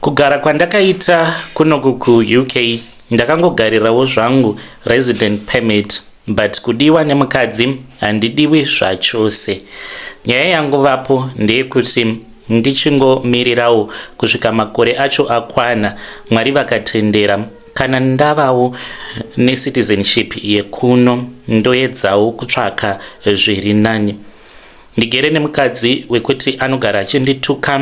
Kugara kwandakaita kunoku kuUK ndakangogarirawo zvangu resident permit but kudiwa nemukadzi handidiwi zvachose. Nyaya yangovapo ndeyekuti ndichingomirirawo kusvika makore acho akwana Mwari vakatendera kana ndavawo necitizenship yekuno ndoedzawo kutsvaka zviri nani. Ndigere nemukadzi wekuti anogara achindituka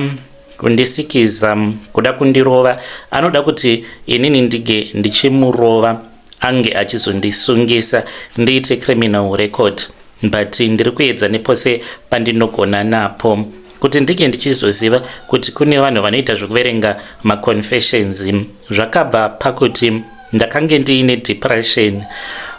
kundisikiza kuda kundirova anoda kuti inini ndige ndichimurova ange achizondisungisa ndiite criminal record but ndiri kuedza nepose pandinogona napo kuti ndinge ndichizoziva kuti kune vanhu vanoita zvekuverenga maconfessions zvakabva pakuti ndakange ndiine depression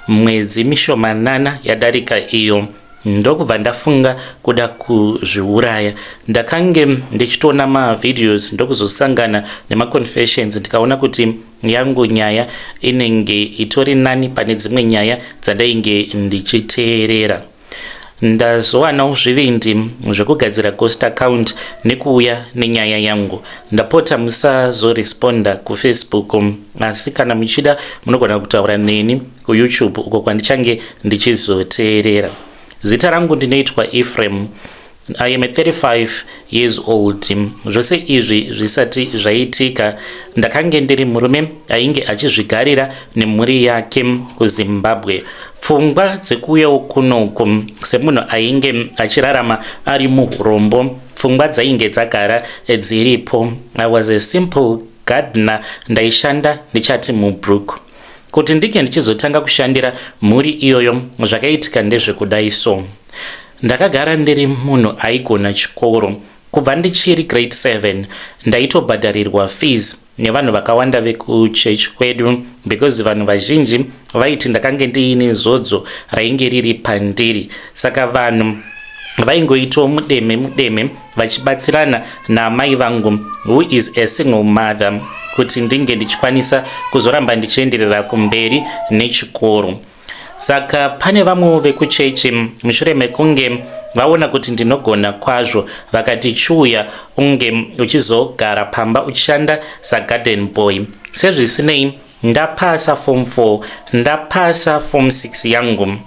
mwedzi mishomanana yadarika iyo ndokubva ndafunga kuda kuzviuraya ndakange ndichitoona mavideos ndokuzosangana nemaconfessions ndikaona kuti yangu nyaya inenge itori nani pane dzimwe nyaya dzandainge ndichiteerera ndazowanawo zvivindi zvekugadzira ghost account nekuuya nenyaya yangu ndapota musazoresponda kufacebook asi kana muchida munogona kutaura neni kuyoutube uko kwandichange ndichizoteerera zita rangu ndinoitwa Ephraim I am a 35 years old zvose izvi zvisati zvaitika ndakange ndiri murume ainge achizvigarira nemhuri yake kuzimbabwe pfungwa dzekuuyawo kunoku semunhu ainge achirarama ari muurombo pfungwa dzainge dzagara dziripo i was a simple gardener ndaishanda ndichati mubrook kuti ndinge ndichizotanga kushandira mhuri iyoyo zvakaitika ndezvekudai so ndakagara ndiri munhu aigona chikoro kubva ndichiri grade 7 ndaitobhadharirwa fees nevanhu vakawanda vekuchechi kwedu because vanhu vazhinji vaiti ndakange ndiine zodzo rainge riri pandiri saka vanhu vaingoitawo mudeme mudeme vachibatsirana naamai vangu who is a single mother kuti ndinge ndichikwanisa kuzoramba ndichienderera kumberi nechikoro saka pane vamwewo vekuchechi mushure mekunge vaona kuti ndinogona kwazvo vakati chiuya unge uchizogara pamba uchishanda sagarden boy sezvisinei ndapasa form 4 ndapasa form 6 yangu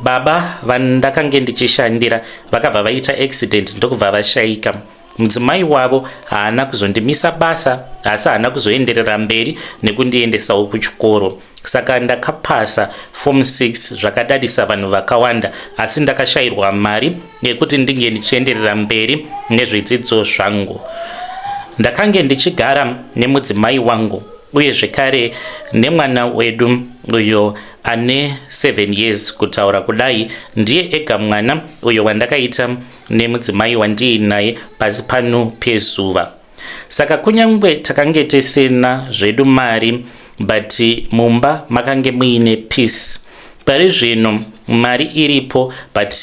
baba vandakange ndichishandira vakabva vaita accident ndokubva vashayika mudzimai wavo haana kuzondimisa basa asi haana kuzoenderera mberi nekundiendesawo kuchikoro saka ndakapasa form 6 zvakadadisa vanhu vakawanda asi ndakashayirwa mari yekuti ndinge ndichienderera mberi nezvidzidzo zvangu ndakange ndichigara nemudzimai wangu uye zvekare nemwana wedu uyo ane 7 years kutaura kudai ndiye ega mwana uyo wandakaita nemudzimai wandiinaye pasi pano pezuva saka kunyange takange tisina zvedu mari but mumba makange muine peace pari zvino mari iripo but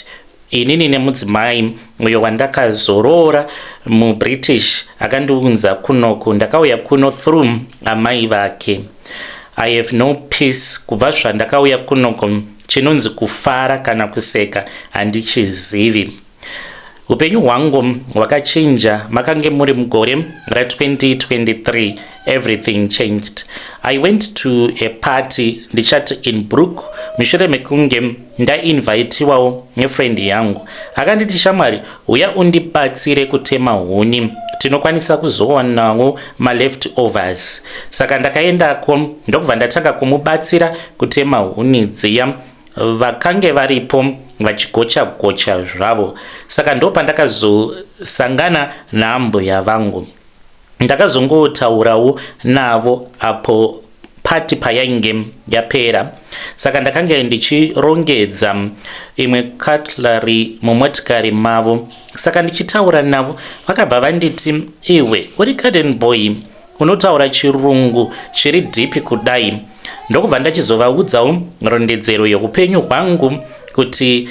inini nemudzimai uyo wandakazoroora mubritish akandiunza kunoku ndakauya kuno through amai vake i have no peace kubva zvandakauya kunoku chinonzi kufara kana kuseka handichizivi upenyu hwangu hwakachinja makange muri mugore ra2023 everything changed i went to a party ndichati in brook mushure mekunge ndainvitiwawo nefriend yangu akanditi shamwari uya undibatsire kutema huni tinokwanisa kuzowanawo maleft overs saka ndakaendako ndokubva ndatanga kumubatsira kutema huni dziya vakange varipo vachigocha gocha zvavo saka ndo pandakazosangana naambuya vangu ndakazongotaurawo navo apo party payainge yapera saka ndakange ndichirongedza imwe cutlery mumotikari mavo saka ndichitaura navo vakabva vanditi iwe uri garden boy unotaura chirungu chiri deep kudai ndokubva ndachizovaudzawo rondedzero yeupenyu hwangu kuti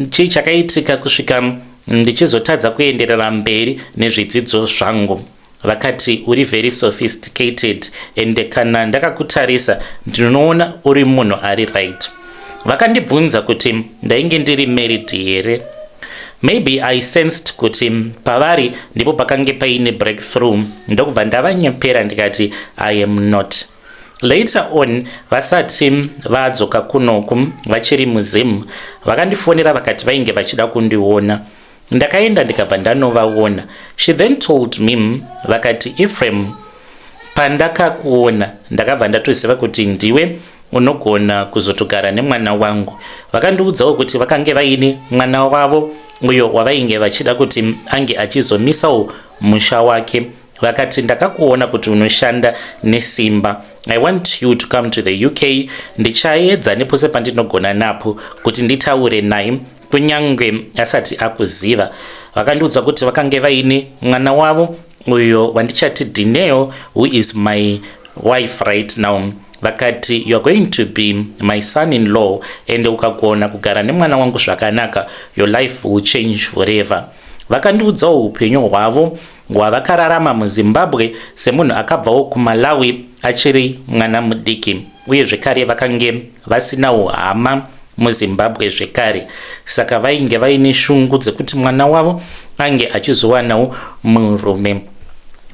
chii chakaitika kusvika ndichizotadza kuenderera mberi nezvidzidzo zvangu vakati uri very sophisticated and kana ndakakutarisa ndinoona uri munhu ari right vakandibvunza kuti ndainge ndiri married here Maybe I sensed kuti pavari ndipo pakange paine breakthrough, ndokubva ndavanyepera ndikati I am not. Later on, vasati vadzoka kunoku, vachiri muZim, vakandifonera vakati vainge vachida kundiona. Ndakaenda ndikabva ndanovaona. She then told me, vakati, "Ephraim, pandakakuona ndakabva ndatoziva kuti ndiwe unogona kuzotogara nemwana wangu." Vakandiudzawo kuti vakange vaine mwana wavo uyo wavainge vachida kuti ange achizomisawo musha wake. Vakati, "Ndakakuona kuti unoshanda nesimba. I want you to come to the UK. Ndichaedza nepose pandinogona napo kuti nditaure naye kunyange asati akuziva." Vakandiudza kuti vakange vaine mwana wavo uyo wandichati Dineo, who is my wife right now. Vakati, "You are going to be my son in law and ukagona kugara nemwana wangu zvakanaka, your life will change forever." Vakandiudzawo upenyu hwavo hwavakararama muZimbabwe semunhu akabvawo kuMalawi achiri mwana mudiki, uye zvekare vakange vasinawo hama muZimbabwe zvekare, saka vainge vaine shungu dzekuti mwana wavo ange achizowanawo murume.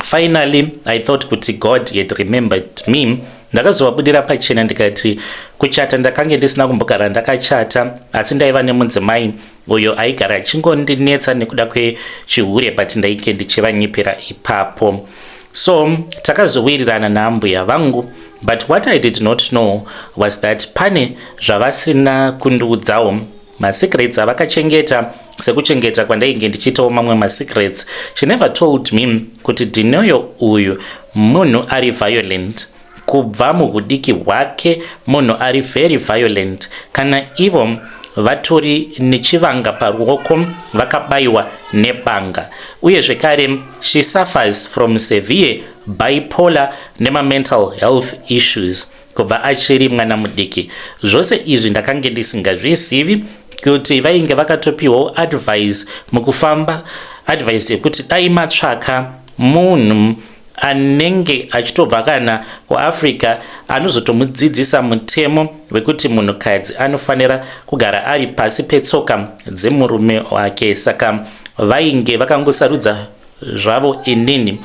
Finally, I thought kuti God had remembered me. Ndakazovabudira pachena ndikati kuchata ndakange ndisina kumbogara ndakachata, asi ndaiva nemudzimai uyo aigara achingondinetsa nekuda kwechihure, but ndainge ndichivanyipira ipapo. So takazowirirana naambuya vangu, but what I did not know was that pane zvavasina kundiudzawo, masecrets avakachengeta sekuchengeta kwandainge ndichiitawo mamwe masecrets. She never told me kuti Dineo uyu munhu ari violent kubva muhudiki hwake, munhu ari very violent. Kana ivo vatori nechivanga paruoko, vakabayiwa nebanga. Uye zvekare she suffers from severe bipolar nemamental health issues kubva achiri mwana mudiki. Zvose izvi ndakange ndisingazvizivi, kuti vainge vakatopiwawo advice mukufamba, advice yekuti dai matsvaka munhu anenge achitobva kana kuAfrica anozotomudzidzisa mutemo wekuti munhukadzi anofanira kugara ari pasi petsoka dzemurume wake. Saka vainge vakangosarudza zvavo inini.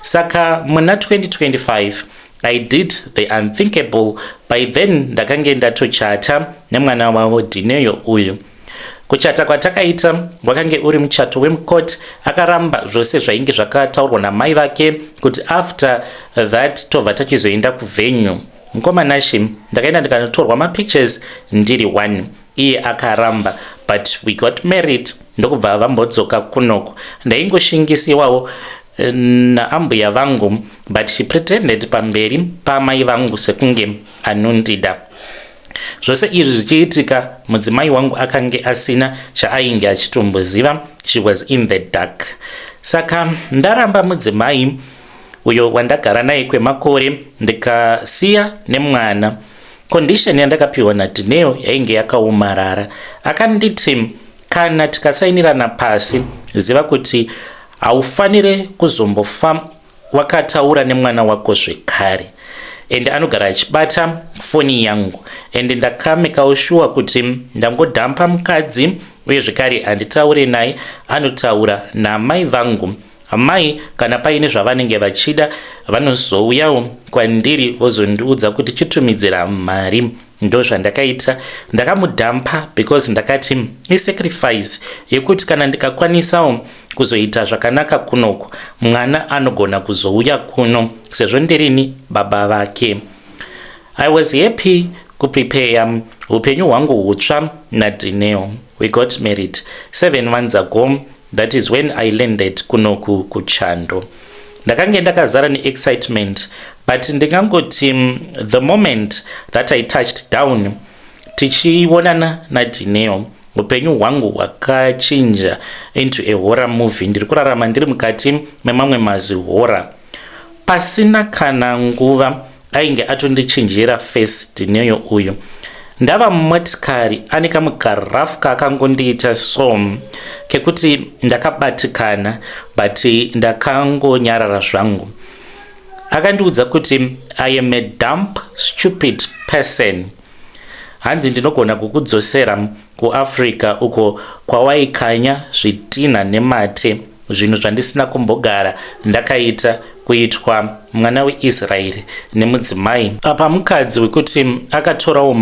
Saka muna 2025 I did the unthinkable. By then ndakange ndatochata nemwana wavo Dineo uyu. Kuchata kwatakaita wakange uri muchato wemukoti. Akaramba zvose zvainge zvakataurwa namai vake kuti after that tobva tachizoenda kuvenue. Mukomanashi, ndakaenda ndikanotorwa mapictures ndiri one, iye akaramba, but we got married. Ndokubva vambodzoka kunoko. Ndaingoshingisiwawo naambuya vangu, but she pretended pamberi pamai vangu sekunge anondida. Zvose izvi zvichiitika, mudzimai wangu akange asina chaainge achitomboziva. She was in the dark. Saka ndaramba mudzimai uyo wandagara naye kwemakore, ndikasiya nemwana. Condition yandakapiwa naDineo yainge yakaomarara. Akanditi, "Kana tikasainirana pasi, ziva kuti haufanire kuzombofa wakataura nemwana wako zvekare." Ende anogara achibata foni yangu, ende ndakamekawo sure kuti ndangodhampa mukadzi, uye zvekare handitaure naye, anotaura namai vangu. Amai kana paine zvavanenge vachida, vanozouyawo kwandiri vozondiudza kuti chitumidzira mari. Ndo zvandakaita. Ndakamudhampa because ndakati isacrifice yekuti kana ndikakwanisawo kuzoita zvakanaka kunoku, mwana anogona kuzouya kuno sezvo ndirini baba vake. I was happy kuprepare upenyu hwangu hutsva naDineo. We got married 7 months ago. That is when I landed kunoku kuchando. Ndakange ndakazara neexcitement, but ndingangoti the moment that I touched down, tichionana naDineo, upenyu hwangu hwakachinja into a horror movie. Ndiri kurarama ndiri mukati memamwe mazihorror. Pasina kana nguva ainge atondichinjira face Dineo uyu. Ndava mumotikari, ane kamugarafu kaakangondiita so kekuti ndakabatikana, but ndakangonyarara zvangu. Akandiudza kuti I am a dumb, stupid person. Hanzi, "Ndinogona kukudzosera Kuafrica uko kwawaikanya zvitinha nemate, zvinhu zvandisina kumbogara ndakaita, kuitwa mwana weIsraeri nemudzimai. Apa mukadzi wekuti akatorawo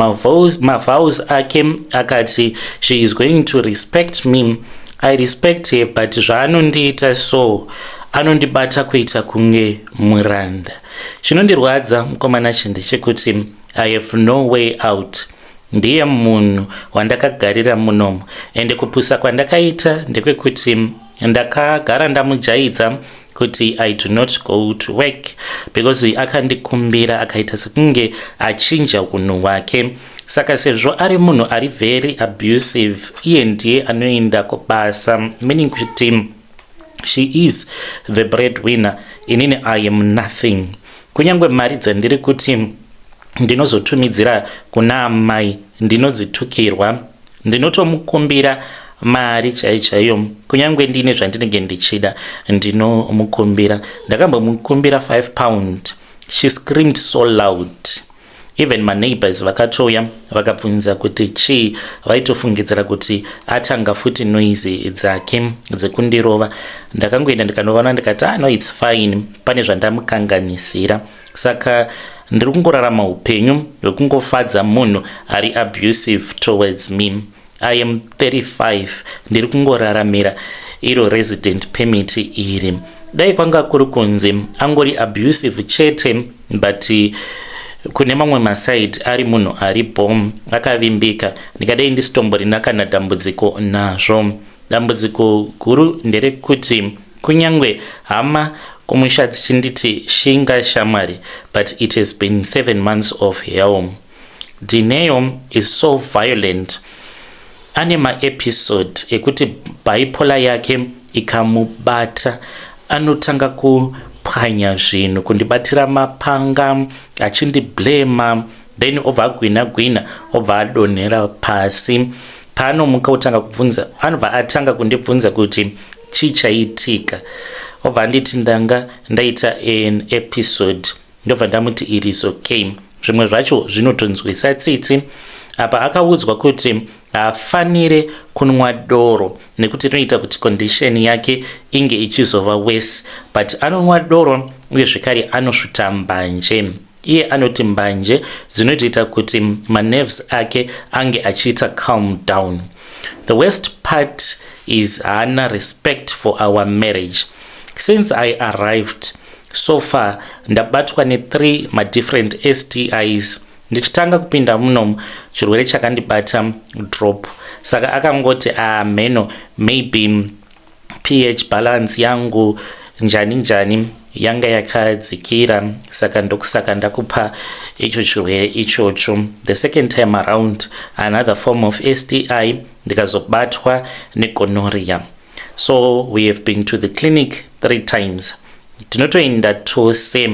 mavows ake, akati she is going to respect me. I respect her, but zvaanondiita so, anondibata kuita kunge muranda. Chinondirwadza, mukomana, ndechekuti I have no way out. Ndiye munhu wandakagarira munomo, ende kupusa kwandakaita ndekwekuti ndakagara ndamujaidza kuti I do not go to work, because akandikumbira, akaita sekunge achinja unhu hwake. Saka sezvo ari munhu ari very abusive, iye ndiye anoenda kubasa, meaning kuti she is the bread winner. Inini I am nothing. Kunyange mari dzandiri kuti ndinozotumidzira kuna amai, ndinodzitukirwa. Ndinotomukumbira mari chaiyo chaiyo, kunyange ndine zvandinenge ndichida, ndinomukumbira. Ndakambomukumbira £5. She screamed so loud, even maneighbors vakatouya vakabvunza kuti chii. Vaitofungidzira kuti atanga futi noise dzake dzekundirova. Ndakangoenda ndikanovana, ndikati, "Ah, no, it's fine, pane zvandamukanganisira." Saka ndiri kungorarama upenyu hwekungofadza munhu ari abusive towards me. I am 35. Ndiri kungoraramira iro resident permit iri. Dai kwanga kuri kunzi angori abusive chete, but kune mamwe masides ari munhu ari bom, akavimbika, ndikadai ndisitomborina kana dambudziko nazvo. Dambudziko guru nderekuti kunyange hama kumusha dzichinditi, "Shinga shamwari," but it has been 7 months of hell. Dineo is so violent. Ane maepisode ekuti bipolar yake ikamubata, anotanga kupwanya zvinhu, kundibatira mapanga, achindiblema, then obva agwina gwina, obva adonhera pasi. Paanomuka otanga kubvunza, anobva atanga kundibvunza kuti chii chaitika, obva anditi ndanga ndaita an episode. Ndobva ndamuti it is okay. Zvimwe zvacho zvinotonzwisa tsitsi. Apa akaudzwa kuti haafanire kunwa doro nekuti rinoita kuti condition yake inge ichizova worse, but anonwa doro, uye zvekare anosvuta mbanje. Iye anoti mbanje dzinotoita kuti manerves ake ange achiita calm down. The worst part is haana respect for our marriage. Since I arrived, so far ndabatwa ne3 madifferent STIs. Ndichitanga kupinda muno, chirwere chakandibata drop, saka akangoti amheno, maybe pH balance yangu njani njani yanga yakadzikira, saka ndokusaka ndakupa icho chirwere ichocho. The second time around, another form of STI, ndikazobatwa negonorrhea. So we have been to the clinic three times. Tinotoenda tose.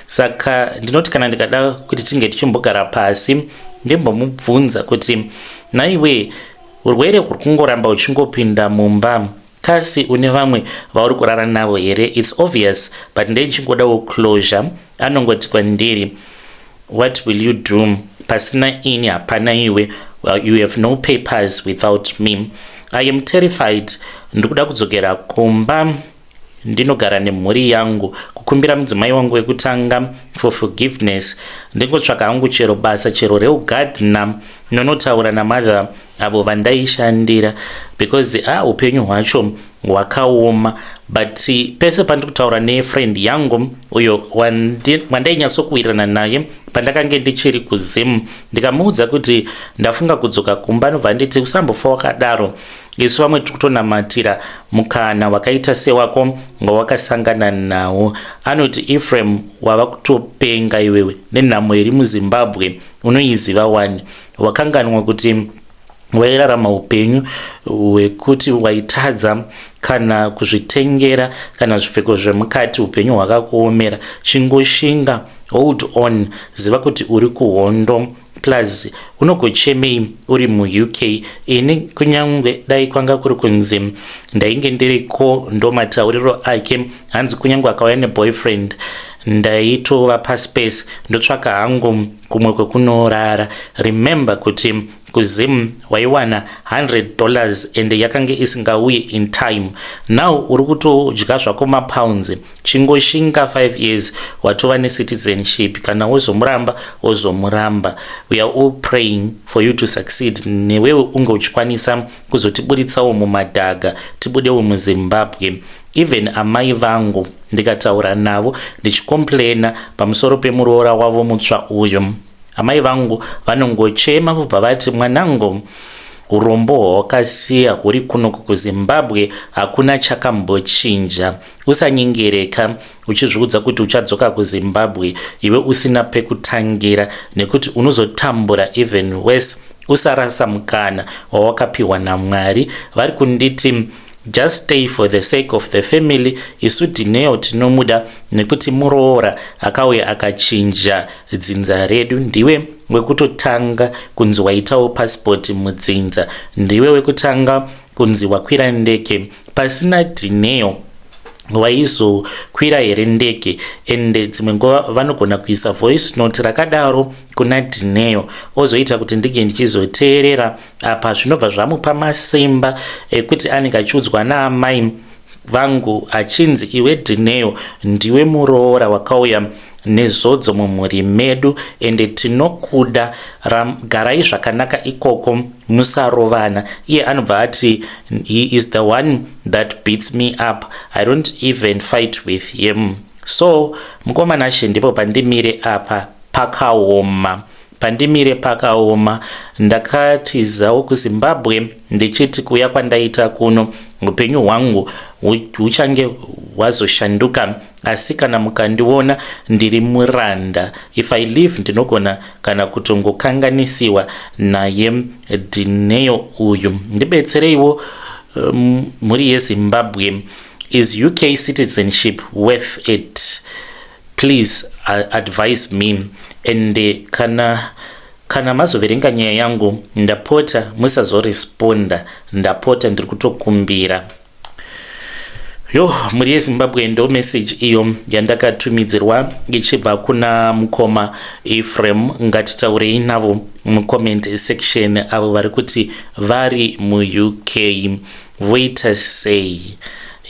Saka ndinoti kana ndikada kuti tinge tichimbogara pasi, ndimbomubvunza kuti, "Naiwe, urwere huri kungoramba uchingopinda mumba, kasi une vamwe vauri kurara navo here?" It's obvious, but ndechingodawo closure. Anongoti kwandiri, "What will you do? Pasina ini hapana iwe. Well, you have no papers without me." I am terrified. Ndikuda kudzokera kumba, ndinogara nemhuri yangu, kukumbira mudzimai wangu wekutanga for forgiveness. Ndingotsvaka hangu chero basa, chero reugardener, nonotaura namother avo vandaishandira, because a ah, upenyu hwacho hwakaoma. But pese pandiri kutaura nefriend yangu uyo wandainyatsokuwirirana naye pandakange ndichiri kuZim, ndikamuudza kuti ndafunga kudzoka kumba, anobva nditi, "Usambofa wakadaro. Isu vamwe tiri kutonamatira mukana wakaita sewako wawakasangana nawo." Anoti, "Ephraim, wava kutopenga iwewe nenhamo iri muZimbabwe. Unoiziva wani. Wakanganwa kuti wairarama upenyu hwekuti waitadza kana kuzvitengera kana zvipfeko zvemukati. Upenyu hwakakuomera. Chingoshinga, hold on, ziva kuti uri kuhondo. Plus unogochemei uri muUK? Ini kunyange dai kwanga kuri kunzi ndainge ndiriko," ndo matauriro ake, hanzi kunyange akauya neboyfriend, ndaitova paspace, ndotsvaka hangu kumwe kwekunorara. Remember kuti KuZim waiwana $100 and yakange isingauyi in time. Now uri kutodya zvako mapounds. Chingoshinga 5 years, watova necitizenship. Kana wozomuramba, wozomuramba. We are all praying for you to succeed, newewe unge uchikwanisa kuzotiburitsawo mumadhaga, tibudewo muZimbabwe. Even amai vangu, ndikataura navo ndichicomplaina pamusoro pemuroora wavo mutsva uyu, amai vangu vanongochema, vobva vati, "Mwanangu, urombo hwawakasiya huri kunoku kuZimbabwe, hakuna chakambochinja. Usanyengereka uchizviudza kuti uchadzoka kuZimbabwe iwe usina pekutangira, nekuti unozotambura even worse. Usarasa mukana wawakapiwa naMwari." Vari kunditi just stay for the sake of the family. Isu Dineo tinomuda nekuti muroora akauya akachinja dzinza redu. Ndiwe wekutotanga kunzi waitawo pasipoti mudzinza, ndiwe wekutanga kunzi wakwira ndege. Pasina Dineo waizokwira here ndege? Ende dzimwe nguva vanogona kuisa voice note rakadaro kuna Dineo, ozoita kuti ndinge ndichizoteerera apa. Zvinobva zvamupa masimba ekuti anenge achiudzwa naamai vangu achinzi, 'Iwe Dineo, ndiwe muroora wakauya nezodzo mumhuri medu, ende tinokuda. Garai zvakanaka ikoko, musarovana.' Iye anobva ati, 'He is the one that beats me up. I don't even fight with him.' So mukomana She, ndipo pandimire apa, pakaoma. Pandimire pakaoma. Ndakatizawo kuZimbabwe ndichiti kuuya kwandaita kuno upenyu hwangu huchange hwazoshanduka, asi kana mukandiona ndiri muranda. If I leave, ndinogona kana kutongokanganisiwa naye Dineo uyu. Ndibetsereiwo, mhuri yeZimbabwe. Is UK citizenship worth it? Please advise me. And kana mazoverenga nyaya yangu, ndapota musazoresponda. Ndapota, ndiri kutokumbira." Yo, mhuri yeZimbabwe, ndo message iyo yandakatumidzirwa ichibva kuna mukoma Ephraim. Ngatitaurei navo mucomment section, avo vari kuti vari muUK voita sei?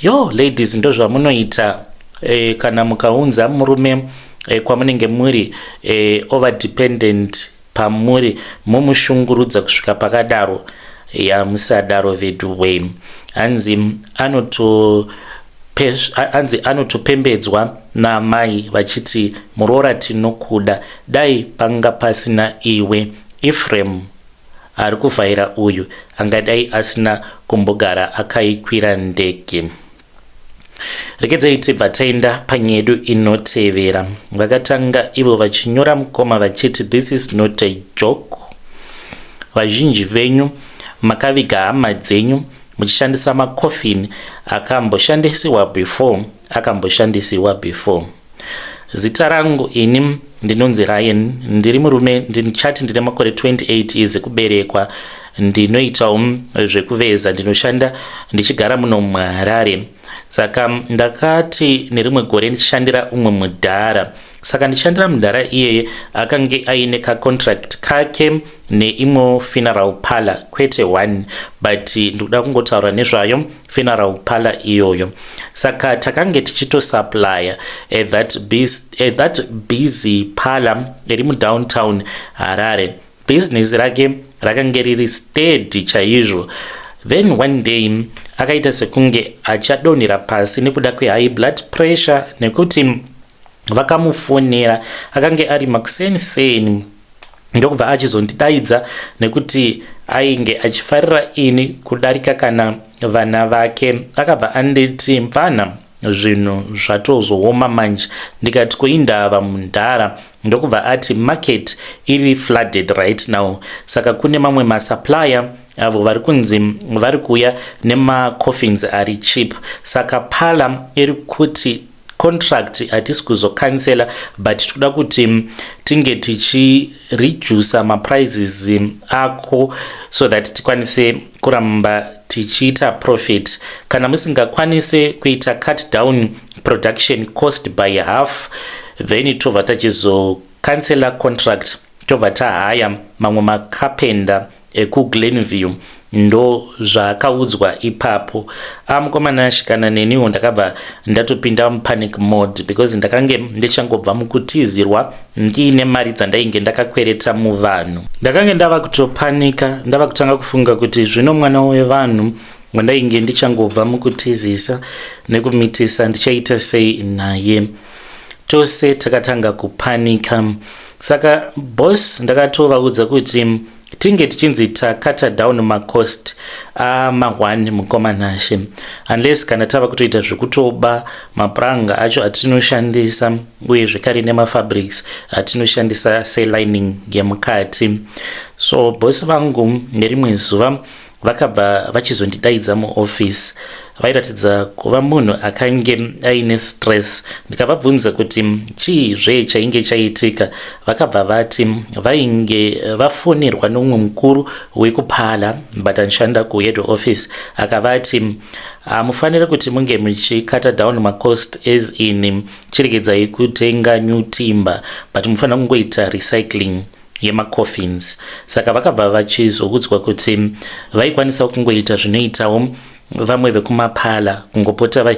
Yo ladies, ndo zvamunoita kana mukaunza murume kwamunenge muri, over dependent pamuri, mumushungurudza kusvika pakadaro. Yamusadaro veduway. Hanzi anotopembedzwa naamai vachiti, "Muroora, tinokuda. Dai panga pasina iwe, Ephraim ari kuvhaira uyu angadai asina kumbogara akaikwira ndege." Rekedzai tibva taenda panyedu inotevera. Vakatanga ivo vachinyora mukoma vachiti, "This is not a joke. Vazhinji venyu makaviga hama dzenyu muchishandisa makofini akamboshandisiwa before, akamboshandisiwa before. Zita rangu ini ndinonzi Ryan, ndiri murume, ndichati ndine makore 28 years ekuberekwa. Ndinoitawo zvekuveza, ndinoshanda ndichigara muno muHarare. Saka ndakati nerimwe gore ndichishandira umwe mudhara. Saka ndichishandira mudhara iyeye, akange aine kacontract kake neimwe funeral parlor, kwete one, but ndikuda kungotaura nezvayo funeral parlor iyoyo. Saka takange tichitosupplya that busy parlor iri mudowntown Harare. Bhizinesi rake rakange riri steady chaizvo. Then one day akaita sekunge achadonhera pasi nekuda kwehigh blood pressure, nekuti vakamufonera akange ari makuseni, ndokubva achizondidaidza nekuti ainge achifarira ini kudarika kana vana vake. Akabva anditi, 'Mfana, zvinhu zvatozooma manje.' Ndikati, 'Kuindava mundhara?' Ndokubva ati, 'Market iri flooded right now. Saka kune mamwe masupplier avo vari kunzi vari kuuya nemacoffins ari cheap. Saka parlor iri kuti contract hatisi kuzocancela, but tikuda kuti tinge tichiredusa maprices ako so that tikwanise kuramba tichiita profit. Kana musingakwanise kuita cut down production cost by half, then tobva tachizocancela contract, tobva tahaya mamwe macarpenter." ekuGlenview. Ndo zvaakaudzwa ipapo. Amukoma Nash, kana neniwo ndakabva ndatopinda mupanic mode because ndakange ndichangobva mukutizirwa ndiine mari dzandainge ndakakwereta muvanhu. Ndakange ndava kutopanika, ndava kutanga kufunga kuti zvino mwana wevanhu wandainge ndichangobva mukutizisa nekumitisa ndichaita sei naye. Tose takatanga kupanika. Saka boss ndakatovaudza kuti tinge tichinzi takata down macost ama1, mukoma Nashe, unless kana tava kutoita zvekutoba mapuranga acho atinoshandisa uye zvekare nemafabrics atinoshandisa selining yemukati. So boss vangu nerimwe zuva vakabva vachizondidaidza muoffice. Vairatidza kuva munhu akange aine stress. Ndikavabvunza kuti chiizve chainge chaitika. Vakabva vati vainge vafonерwa nomumwe mukuru wekupala but anoshanda kuhead office, akavati hamufaniri kuti munge muchikata down macost, as in chiregedzai kutenga new timber, but mufanira kungoita recycling yemacoffins. Saka vakabva vachizoudzwa kuti vaikwanisa kungoita zvinoitawo vamwe vekumapala, kungopota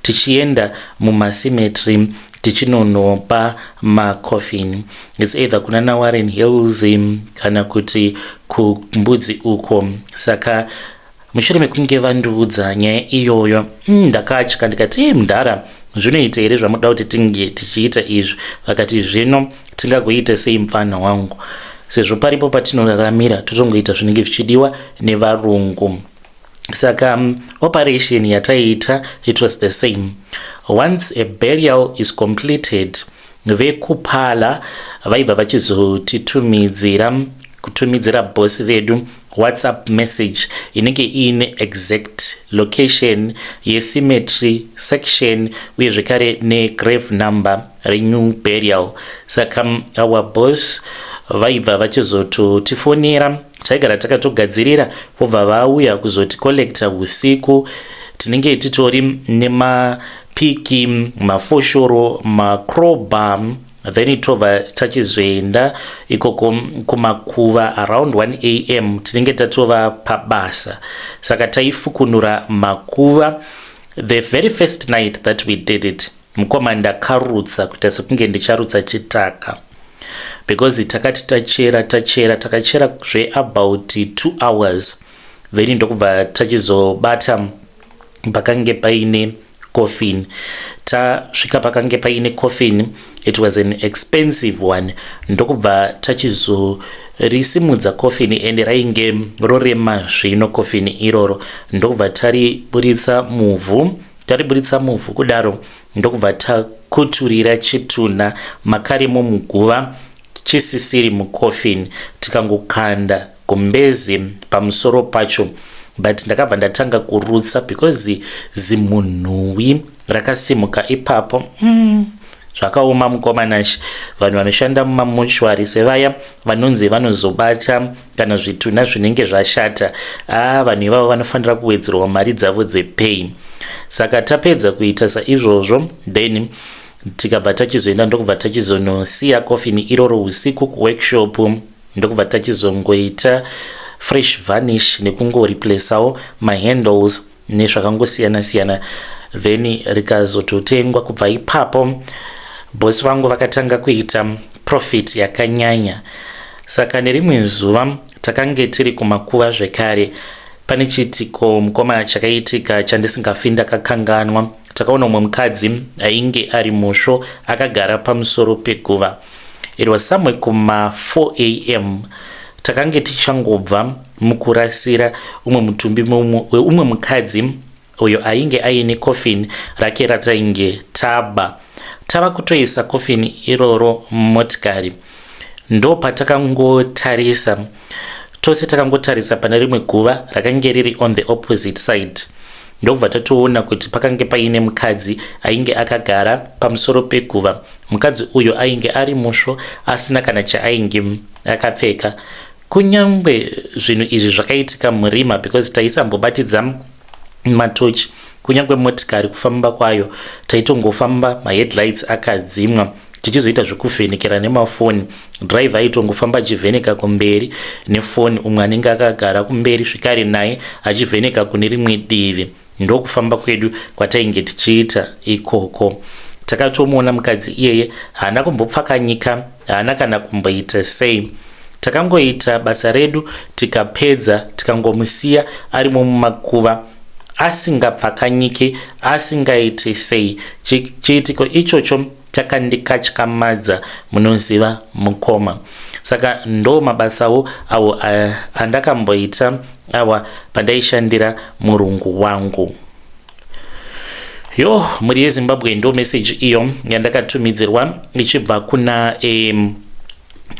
tichienda mumacemetery tichinonopa macoffin. It's either kuna naWarren Hills kana kuti kuMbudzi uko. Saka mushure mekunge vandiudza nyaya iyoyo, ndakatya. Ndikati, "E mudhara, zvinoita here zvamuda kuti tinge tichiita izvi?" Vakati, "Zvino tingagoita sei, mufana wangu, sezvo paripo patinoraramira? Totongoita zvinenge zvichidiwa nevarungu." Saka operation yataiita, it was the same. Once a burial is completed, vekupala vaibva vachizotitumidzira, kutumidzira boss vedu WhatsApp message inenge iine exact location yecemetery section uye zvekare negrave number renew burial. Saka our boss vaibva vachizototifonera. Taigara takatogadzirira, vobva vauya kuzoticollecta usiku. Tinenge titori nemapiki, mafoshoro, macrowbar, then tobva tachizoenda ikoko kumakuva around 1 a.m. Tinenge tatova pabasa. Saka taifukunura makuva. The very first night that we did it, mukoma, ndakarutsa kuita sekunge ndicharutsa chitaka because takati tachera, tachera, takachera zveabout 2 hours, then ndokubva tachizobata pakange paine coffin. Tasvika pakange paine coffin, it was an expensive one. Ndokubva tachizorisimudza coffin, ende rainge rorema zvino coffin iroro. Ndokubva tariburitsa muvhu. Tariburitsa muvhu kudaro, ndokubva takuturira chitunha makaremo muguva chisisiri mucoffin, tikangokanda gumbezi pamusoro pacho. But ndakabva ndatanga kurutsa because zimunhuwi rakasimuka ipapo. Zvakaoma, mukoma Nashi. Vanhu vanoshanda mumamochwari, sevaya vanonzi vanozobata kana zvitunha zvinenge zvashata, a vanhu ivavo vanofanira kuwedzerwa mari dzavo dzepay. Saka tapedza kuita saizvozvo, then tikabva tachizoenda, ndokubva tachizonosiya kofini iroro usiku kuworkshop, ndokubva tachizongoita fresh varnish nekungoreplacawo mahandles nezvakangosiyana-siyana, then rikazototengwa. Kubva ipapo bosi vangu vakatanga kuita profit yakanyanya. Saka nerimwe zuva takange tiri kumakuva zvekare. Pane chiitiko, mukoma, chakaitika chandisingafi ndakakanganwa. Takaona umwe mukadzi ainge ari musvo akagara pamusoro peguva. It was somewhere kuma 4 a.m. Takange tichangobva mukurasira umwe mutumbi weumwe mukadzi uyo ainge aine coffin rake ratainge taba. Tava kutoisa coffin iroro mumotikari, ndo patakangotarisa tose, takangotarisa pane rimwe guva rakange riri on the opposite side, ndobva tatoona kuti pakange paine mukadzi ainge akagara pamusoro peguva. Mukadzi uyo ainge ari musvo, asina kana chaainge akapfeka. Kunyangwe zvinhu izvi zvakaitika murima because taisambobatidza matochi, kunyange motikari kufamba kwayo taitongofamba maheadlights akadzimwa. Tichizoita zvekuvhenekera nemafoni. Driver aitongofamba achivheneka kumberi nefoni, umwe anenge akagara kumberi zvikare naye achivheneka kune rimwe divi. Ndokufamba kwedu kwatainge tichiita ikoko. Takatomuona mukadzi iyeye, haana kumbopfakanyika, haana kana kumboita sei. Takangoita basa redu tikapedza, tikangomusiya arimo mumakuva asingapfakanyike, asingaiti sei. Chiitiko ichocho chakandikatyamadza, munoziva mukoma. Saka ndo mabasawo awo andakamboita awa pandaishandira murungu wangu. Yo, mhuri yeZimbabwe, ndo meseji iyo yandakatumidzirwa ichibva kuna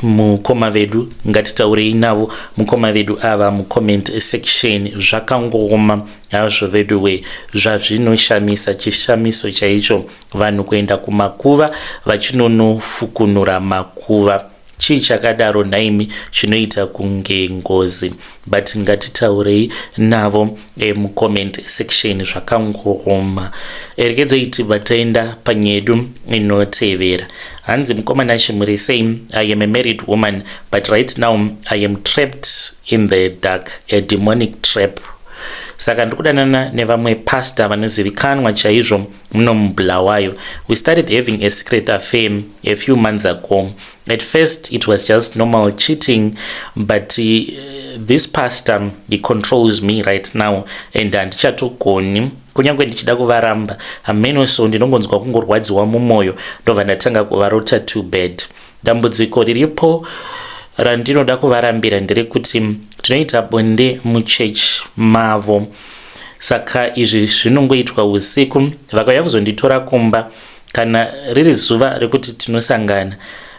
mukoma vedu. Ngatitaurei navo mukoma vedu ava mucomment section. Zvakangooma hazvo vedu we, zvazvinoshamisa, chishamiso chaicho, vanhu kuenda kumakuva vachinonofukunura makuva. Chii chakadaro nhaimi chinoita kunge ngozi? But ngatitaurei navo mucomment section. Zvakangooma. Regedzei tibva taenda panyedu inotevera. Hanzi, "Mukoma Nashe, muri sei? I am a married woman, but right now I am trapped in the dark, a demonic trap. Saka ndiri kudanana nevamwe pastor vanozivikanwa chaizvo muno muBulawayo. We started having a secret affair a few months ago. At first it was just normal cheating, but this pastor, he controls me right now and handichatogoni kunyange ndichida kuvaramba. Hameno, so ndinongonzwa kungorwadziwa mumwoyo, ndobva ndatanga kuvarota too bad. Dambudziko riripo randinoda kuvarambira nderekuti tinoita bonde muchechi mavo. Saka izvi zvinongoitwa usiku, vakauya kuzonditora kumba. Kana riri zuva rekuti tinosangana,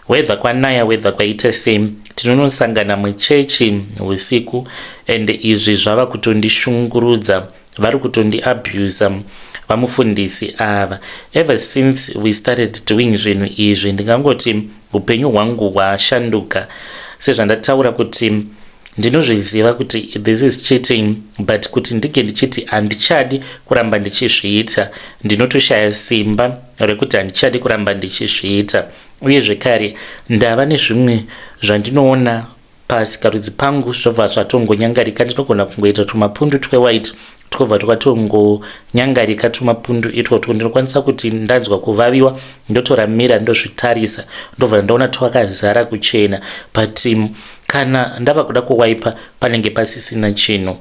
whether kwanaya, whether kwaita sei, tinonosangana muchechi usiku. And izvi zvava kutondishungurudza, vari kutondiabusa vamufundisi ava. Ever since we started doing zvinhu izvi, ndingangoti upenyu hwangu hwashanduka. Sezvandataura kuti ndinozviziva kuti this is cheating, but kuti ndinge ndichiti handichadi kuramba ndichizviita, ndinotoshaya simba rekuti handichadi kuramba ndichizviita. Uye zvekare ndava nezvimwe zvandinoona pasikarudzi pangu, zvobva zvatongonyangarika. Ndinogona kungoita tumapundu twewhite, twobva twatongonyangarika tumapundu itwotwo. Ndinokwanisa kuti ndanzwa kuvaviwa, ndotora mirror, ndozvitarisa, ndobva ndaona twakazara kuchena, but kana ndava kuda kuwaipa, panenge pasisina chinhu.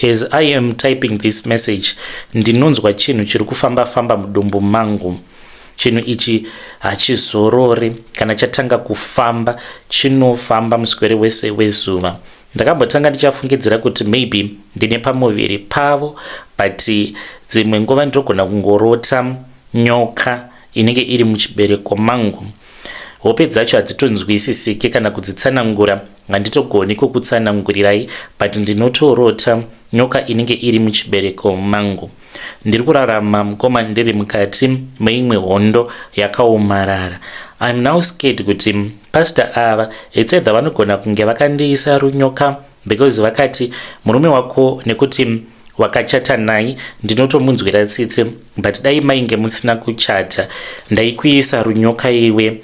As I am typing this message, ndinonzwa chinhu chiri kufamba-famba mudumbu mangu. Chinhu ichi hachizorori. Kana chatanga kufamba, chinofamba muswere wese wezuva. Ndakambotanga ndichafungidzira kuti maybe ndine pamuviri pavo, but dzimwe nguva ndinogona kungorota nyoka inenge iri muchibereko mangu. Hope dzacho hadzitonzwisisiki, kana kudzitsanangura handitogoni kukutsanangurirai, but ndinotorota nyoka inenge iri muchibereko mangu. Ndiri kurarama, mukoma, ndiri mukati meimwe hondo yakaomarara. I'm now scared kuti pastor ava, it's either vanogona kunge vakandiisa runyoka, because vakati murume wako nekuti wakachata naye ndinotomunzwira tsitsi, but dai mainge musina kuchata, ndaikuisa runyoka iwe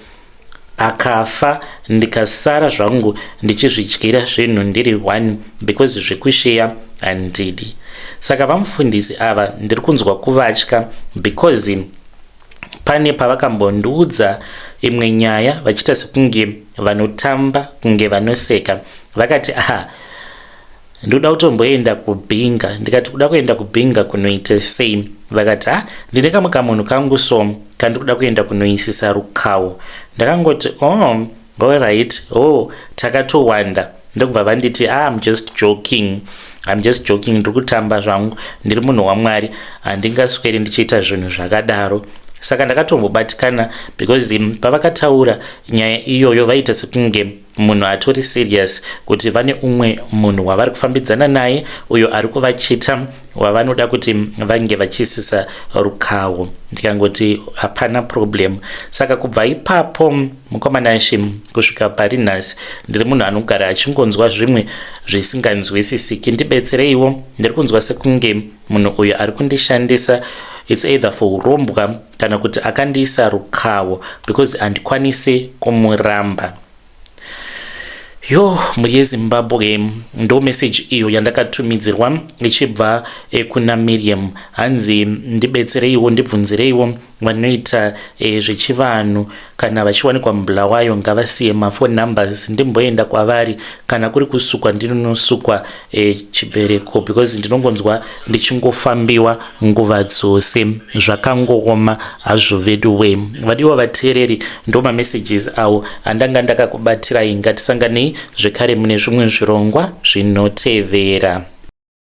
akafa, ndikasara zvangu ndichizvidyira zvinhu ndiri one, because zvekusheya handidi. Saka vamufundisi ava ndiri kunzwa kuvatya, because pane pavakambondiudza imwe nyaya vachiita sekunge vanotamba, kunge vanoseka. Vakati, 'Aha, ndoda kutomboenda kuBinga.' Ndikati, 'Kuda kuenda kuBinga kunoita sei?' Vakati, 'Ha, ndine kamwe kamunhu kangu, so kandiri kuda kuenda kunoisisa rukawo.' Ndakangoti, 'Oh, alright, oh, takatowanda.' Ndokubva vanditi, 'Ah, I'm just joking, I'm just joking, ndiri kutamba zvangu. Ndiri munhu waMwari, handingasweri ndichiita zvinhu zvakadaro.' Saka ndakatombobatikana, because pavakataura nyaya iyoyo vaita sekunge munhu atori serious kuti vane umwe munhu wavari kufambidzana naye, uyo ari kuvachita, wavanoda kuti vange vachiisisa rukawo. Ndikangoti hapana problem. Saka kubva ipapo, mukoma Nashe, kusvika pari nhasi, ndiri munhu anogara achingonzwa zvimwe zvisinganzwisisiki. Ndibetsereiwo, ndiri kunzwa sekunge munhu uyu ari kundishandisa. It's either for urombwa kana kuti akandiisa rukawo, because handikwanisi kumuramba. Yo, mhuri yeZimbabwe, ndo meseji iyo yandakatumidzirwa ichibva kuna Miriam. Hanzi ndibetsereiwo, ndibvunzireiwo vanoita zvechivanhu, kana vachiwanikwa muBulawayo ngavasiye maphone numbers, ndimboenda kwavari. Kana kuri kusukwa, ndinonosukwa chibereko, because ndinongonzwa ndichingofambiwa nguva dzose. Zvakangooma hazvo vedu we. Vadiwa vateereri, ndo mamessages awo andanga ndakakubatirai. Ngatisanganei zvekare mune zvimwe zvirongwa zvinotevera.